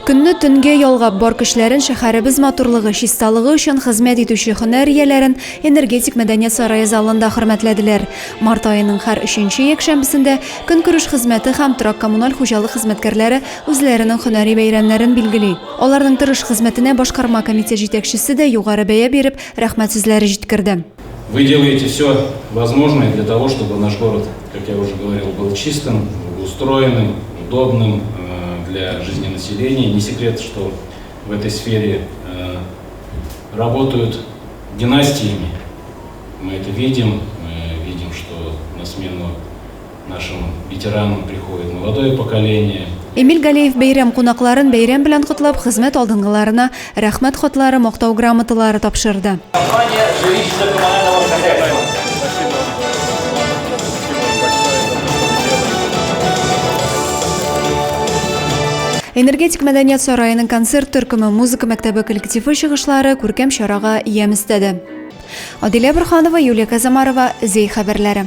Көнне төнгә ялгап, бар көчләрен шәһәребез матурлыгы, чисталыгы өчен хезмәт итүче һөнәр ияләрен Энергетик мәдәният сарае залында хөрмәтләделәр. Март аеның һәр өченче якшәмбесендә көнкүреш хезмәте һәм торак-коммуналь хуҗалык хезмәткәрләре үзләренең һөнәри бәйрәмнәрен билгели. Аларның тырыш хезмәтенә башкарма комитет җитәкчесе дә югары бәя биреп, рәхмәт сүзләре җиткерде. Вы делаете все возможное для того, чтобы наш город, как я уже говорил, был чистым, благоустроенным, удобным э, для жизни населения. Не секрет, что в этой сфере э, работают династиями. Мы это видим, мы видим, что на смену нашим ветеранам приходит молодое поколение. Эмиль Галеев бәйрәм кунакларын бәйрәм белән котлап, хезмәт алдынгыларына Рәхмәт хатлары, Мактау грамоталары тапшырды. Компания жилищно-коммунального хозяйства. Энергетик мәдәният сараеның концерт төркеме, музыка мәктәбе коллективы чыгышлары күркәм чарага ямь өстәде. Адилә Борһанова, Юлия Казамарова, Зәй хәбәрләре.